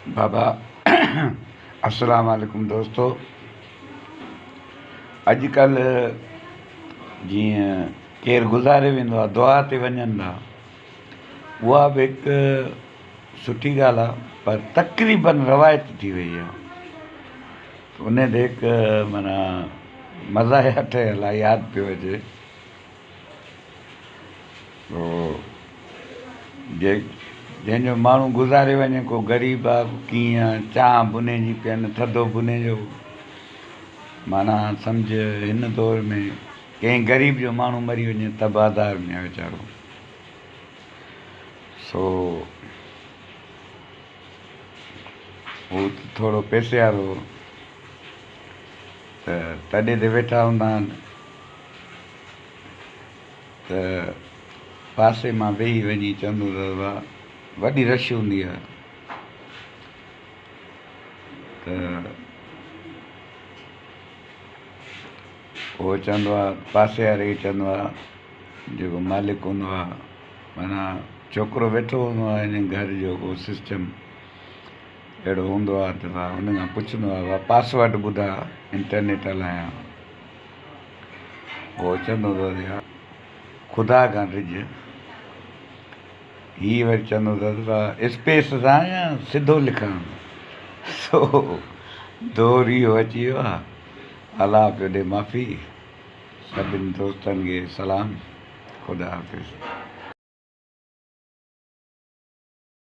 بابا السلام عليڪم دوستو اڄ ڪلهه جيئن ڪير گذاري ويندو آهي دعا تي وڃن ٿا اها به هڪ سٺي ڳالهه آهي پر تقريبن روايت ٿي وئي آهي ان تي هڪ معنيٰ مزاحيه ٺهيل آهي ياد پيو اچي جنهن جو ماڻهو گذاري وڃي ڪو غريب آ ڪو ڪيئن آ چانهه به انهي جي پين ٿڌو به انهي جو معنيٰ سمجهه هن دور ۾ ڪنهن غريب جو ماڻهو مري وڃي ته بازار ۾ آ ويچارو سو هو ته ٿورو پئسي وارو هو ته تڏي تي ويٺا هوندا آهن ته پاسي مان ويهي وڃي چوندو اٿس وا وڏي رش هوندي آهي ته هو چوندو آهي پاسي واري کي چوندو آهي جيڪو مالڪ هوندو آهي معنيٰ ڇوڪرو ويٺو هوندو آهي ان گهر جو ڪو سسٽم اهڙو هوندو آهي ته ڀاء ان کان پڇندو آهي ڀاء پاسورڊ ٻڌاء انٽرنيٽ هلايان هو چوندو اٿس يار خدا کان ڊڄ هي وري چوندو اٿس ڀاء اسپيس سان يا سڌو لکان سو دور اهو اچي ويو آهي الله پيو ڏي معافي سڀني دوستن کي سلام خدا حافظ.